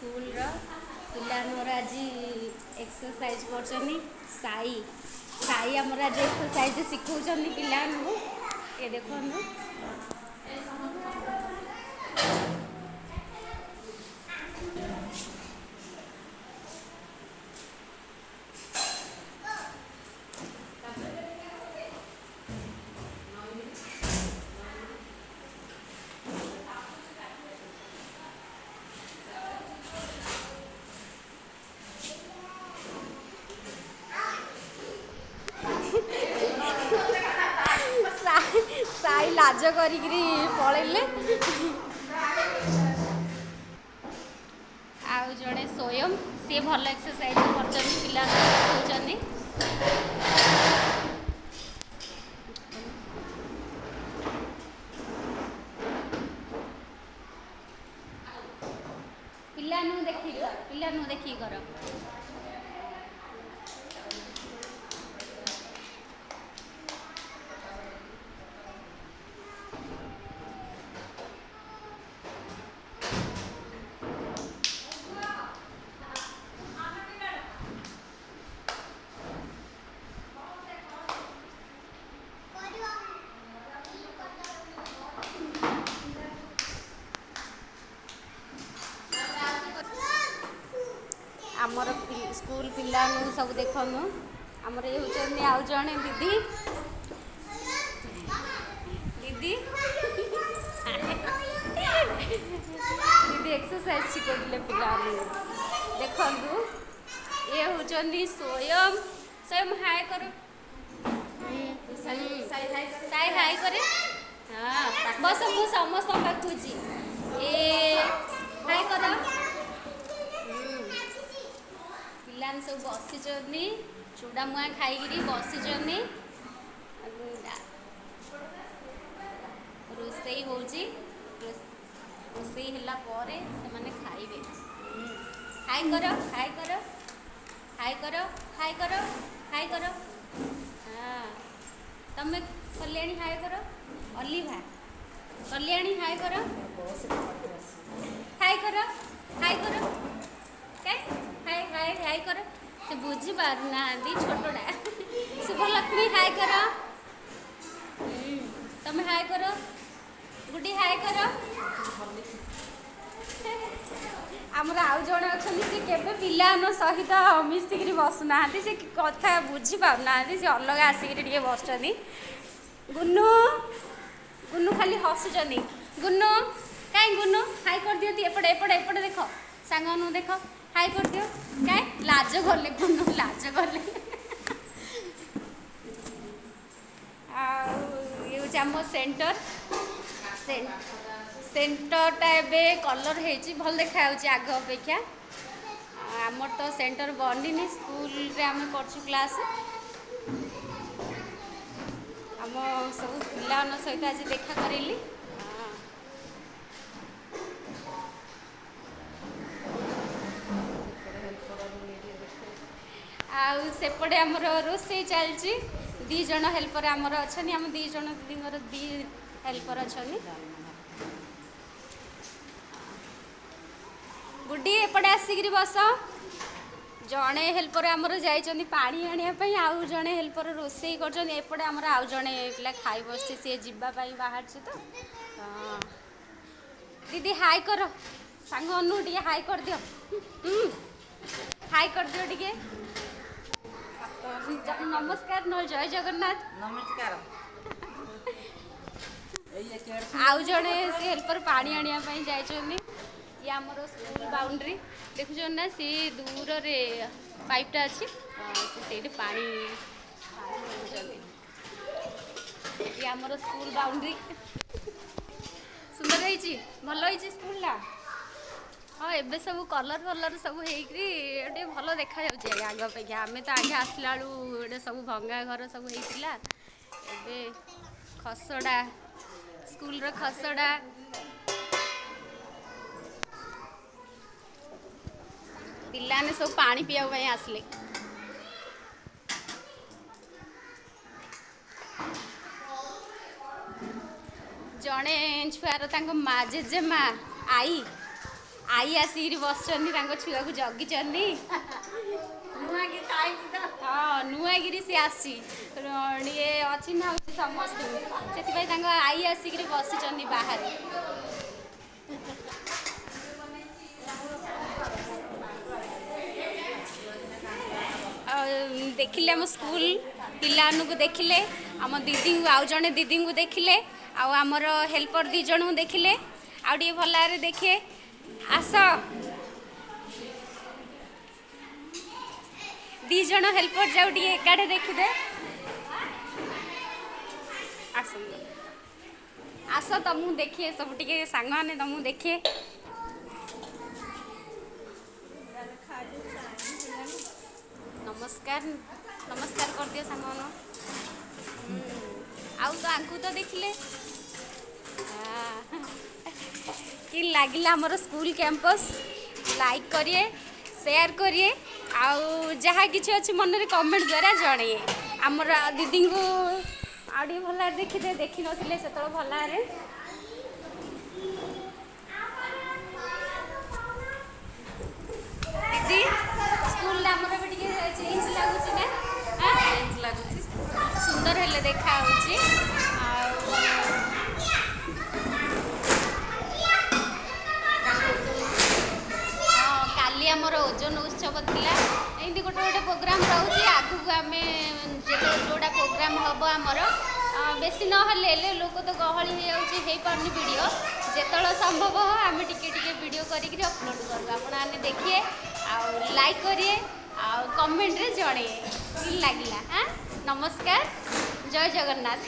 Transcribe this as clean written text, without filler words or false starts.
ସ୍କୁଲର ପିଲାଙ୍କର ଆଜି ଏକ୍ସରସାଇଜ୍ କରୁଛନ୍ତି। ସାଇ ସାଇ ଆମର ଆଜି ଏକ୍ସରସାଇଜ୍ ଶିଖଉଛନ୍ତି ପିଲାମାନଙ୍କୁ। ଏ ଦେଖନ୍ତୁ, ସାଇ ଲାଜ କରିକିରି ପଳେଇଲେ। ଆଉ ଜଣେ ସ୍ୱୟଂ, ସିଏ ଭଲ ଏକ୍ସରସାଇଜ୍ କରୁଛନ୍ତି, ପିଲାମାନଙ୍କୁ ଶିଖଉଛନ୍ତି। ପିଲାମାନଙ୍କୁ ଦେଖିକି କର, ପିଲାମାନଙ୍କୁ ଦେଖିକି କର। ଆମର ସ୍କୁଲ ପିଲାମାନଙ୍କୁ ସବୁ ଦେଖନ୍ତୁ। ଆମର ଇଏ ହେଉଛନ୍ତି ଆଉ ଜଣେ ଦିଦି। ଦିଦି, ଦିଦି ଏକ୍ସରସାଇଜ ଶିଖଉଥିଲେ ପିଲାମାନଙ୍କୁ। ଦେଖନ୍ତୁ, ଇଏ ହେଉଛନ୍ତି ସ୍ୱୟଂ। ସ୍ୱୟଂ, ହାଏ କର। ସାଇ ହାଇ କରେ। ହଁ, ବସ, ମୁଁ ସମସ୍ତଙ୍କ ପାଖକୁ ଯିବି। ଏ ହାଇ କର। ପିଲାମାନେ ସବୁ ବସିଛନ୍ତି, ଚୁଡ଼ା ମୁଆଁ ଖାଇକିରି ବସିଛନ୍ତି। ରୋଷେଇ ହେଉଛି, ରୋଷେଇ ହେଲା ପରେ ସେମାନେ ଖାଇବେ। ହାଇ କର, ହାଇ କର, ହାଇ କର, ହାଇ କର, ହାଇ କର। ହଁ, ତମେ କଲ୍ୟାଣୀ ହାଇ କର। ଅଲିଭା, କଲ୍ୟାଣୀ ହାଇ କର, ହାଇ କର, ହାଇ କର, ହାଇ ହାଇ ହାଇ କର। ସେ ବୁଝିପାରୁନାହାନ୍ତି, ଛୋଟଟା। ଶୁଭଲକ୍ଷ୍ମୀ ହାଇ କର। ତମେ ହାଇ କର। ଗୁଡି ହାଇ କର। ଆମର ଆଉ ଜଣେ ଅଛନ୍ତି, ସେ କେବେ ପିଲାମାନଙ୍କ ସହିତ ମିଶିକିରି ବସୁନାହାନ୍ତି। ସେ କଥା ବୁଝିପାରୁନାହାନ୍ତି, ସେ ଅଲଗା ଆସିକିରି ଟିକେ ବସୁଛନ୍ତି। ଗୁନୁ, ଗୁନୁ ଖାଲି ହସୁଛନ୍ତି। ଗୁନୁ କାଇଁ? ଗୁନୁ ହାଇ କରିଦିଅନ୍ତି। ଏପଟେ, ଏପଟେ, ଏପଟେ ଦେଖ, ସାଙ୍ଗମାନଙ୍କୁ ଦେଖ, ହାଇ କରିଦିଅ। କାଇଁ ଲାଜ କଲେ? ଗୁନୁ ଲାଜ କଲେ। ଆଉ ଇଏ ହେଉଛି ଆମ ସେଣ୍ଟର। ସେଣ୍ଟରଟା ଏବେ କଲର୍ ହେଇଛି, ଭଲ ଦେଖାଯାଉଛି ଆଗ ଅପେକ୍ଷା। ଆମର ତ ସେଣ୍ଟର ବନିନି, ସ୍କୁଲରେ ଆମେ କରୁଛୁ କ୍ଲାସ୍। ଆମ ସବୁ ପିଲାମାନଙ୍କ ସହିତ ଆଜି ଦେଖା କରେଇଲି। ଆଉ ସେପଟେ ଆମର ରୋଷେଇ ଚାଲିଛି। 2 ଜଣ ହେଲ୍ପର ଆମର ଅଛନ୍ତି। ଆମ 2 ଜଣ ଦିଦିଙ୍କର 2 ହେଲ୍ପର ଅଛନ୍ତି। ଗୁଡି, ଏପଟେ ଆସିକିରି ବସ। ଜଣେ ହେଲ୍ପର ଆମର ଯାଇଛନ୍ତି ପାଣି ଆଣିବା ପାଇଁ, ଆଉ ଜଣେ ହେଲ୍ପର ରୋଷେଇ କରୁଛନ୍ତି। ଏପଟେ ଆମର ଆଉ ଜଣେ ପିଲା ଖାଇ ବସିଛି, ସିଏ ଯିବା ପାଇଁ ବାହାରିଛି ତ। ଦିଦି ହାଇ କର, ସାଙ୍ଗ ଅନୁ ଟିକେ ହାଇ କରିଦିଅ। ହାଇ କରିଦିଅ ଟିକେ। ନମସ୍କାର ନହେଲେ ଜୟ ଜଗନ୍ନାଥ। ନମସ୍କାର। ଆଉ ଜଣେ ସେ ହେଲ୍ପର ପାଣି ଆଣିବା ପାଇଁ ଯାଇଛନ୍ତି। ଇଏ ଆମର ସ୍କୁଲ ବାଉଣ୍ଡ୍ରି ଦେଖୁଛନ୍ତି ନା? ସେ ଦୂରରେ ପାଇପ୍ଟା ଅଛି, ସେ ସେଇଠି ପାଣି ଆଣୁଛନ୍ତି। ଇଏ ଆମର ସ୍କୁଲ ବାଉଣ୍ଡ୍ରି ସୁନ୍ଦର ହେଇଛି, ଭଲ ହେଇଛି ସ୍କୁଲଟା। ହଁ, ଏବେ ସବୁ କଲର୍ ଫଲର୍ ସବୁ ହେଇକିରି ଟିକେ ଭଲ ଦେଖାଯାଉଛି ଆଜ୍ଞା ଆଗ ଅପେକ୍ଷା। ଆମେ ତ ଆଗେ ଆସିଲା ବେଳୁ ଏଇଟା ସବୁ ଭଙ୍ଗା ଘର ସବୁ ହେଇଥିଲା। ଏବେ ଖସଡ଼ା, ସ୍କୁଲର ଖସଡ଼ା। ପିଲାମାନେ ସବୁ ପାଣି ପିଇବା ପାଇଁ ଆସିଲେ। ଜଣେ ଛୁଆର ତାଙ୍କ ମା, ଜେଜେମା, ଆଈ ଆଈ ଆସିକିରି ବସିଛନ୍ତି, ତାଙ୍କ ଛୁଆକୁ ଜଗିଛନ୍ତି। ହଁ, ନୂଆଗିରି ସେ ଆସିଛି, ଟିକେ ଅଚିହ୍ନା ହେଉଛି ସମସ୍ତଙ୍କୁ, ସେଥିପାଇଁ ତାଙ୍କ ଆଈ ଆସିକିରି ବସିଛନ୍ତି ବାହାରେ। ଆଉ ଦେଖିଲେ ଆମ ସ୍କୁଲ ପିଲାମାନଙ୍କୁ, ଦେଖିଲେ ଆମ ଦିଦିଙ୍କୁ, ଆଉ ଜଣେ ଦିଦିଙ୍କୁ ଦେଖିଲେ, ଆଉ ଆମର ହେଲ୍ପର 2 ଜଣଙ୍କୁ ଦେଖିଲେ। ଆଉ ଟିକେ ଭଲ ଭାବରେ ଦେଖିଏ, ଆସ। 2 ଜଣ ହେଲ୍ପର ଯାଉ ଟିକେ ଏକାଠି ଦେଖିଦେ। ଆସନ୍ତୁ, ଆସ, ତମକୁ ଦେଖିଏ ସବୁ ଟିକେ। ସାଙ୍ଗମାନେ, ତମକୁ ଦେଖିଏ। ନମସ୍କାର, ନମସ୍କାର କରିଦିଅ ସାଙ୍ଗମାନ। ଆଉ ତ ଆଙ୍କୁ ତ ଦେଖିଲେ। କି ଲାଗିଲା ଆମର ସ୍କୁଲ କ୍ୟାମ୍ପସ୍? ଲାଇକ୍ କରିଏ, ସେୟାର କରିଏ, ଆଉ ଯାହା କିଛି ଅଛି ମନରେ କମେଣ୍ଟ ଦ୍ୱାରା ଜଣେଇଏ। ଆମର ଦିଦିଙ୍କୁ ଆଉ ଟିକେ ଭଲ ଭାବରେ ଦେଖିଦେ, ଦେଖିନଥିଲେ ସେତେବେଳେ ଭଲ ଭାବରେ। ଦିଦି, ସ୍କୁଲରେ ଆମର ଏବେ ଟିକେ ଚେଞ୍ଜ ଲାଗୁଛି ନା? ଚେଞ୍ଜ ଲାଗୁଛି। ସୁନ୍ଦର ହେଲେ ଦେଖା ହେଉଛି। ଆଉ ହଁ, କାଲି ଆମର ଓଜନ ଉତ୍ସବ ଥିଲା। ଏମିତି ଗୋଟେ ଗୋଟେ ପ୍ରୋଗ୍ରାମ୍ ରହୁଛି। ଆଗକୁ ଆମେ ଯେତେବେଳେ ଯେଉଁଟା ପ୍ରୋଗ୍ରାମ୍ ହେବ ଆମର, ବେଶୀ ନହେଲେ ହେଲେ ଲୋକ ତ ଗହଳି ହେଇଯାଉଛି, ହେଇପାରୁନି ଭିଡ଼ିଓ। ଯେତେବେଳେ ସମ୍ଭବ ହେବ ଆମେ ଟିକେ ଟିକେ ଭିଡ଼ିଓ କରିକିରି ଅପଲୋଡ଼ କରିବୁ। ଆପଣମାନେ ଦେଖିବେ ଆଉ ଲାଇକ୍ କରିବେ ଆଉ କମେଣ୍ଟରେ ଜଣେଇବେ କି ଲାଗିଲା। ହଁ, ନମସ୍କାର, ଜୟ ଜଗନ୍ନାଥ।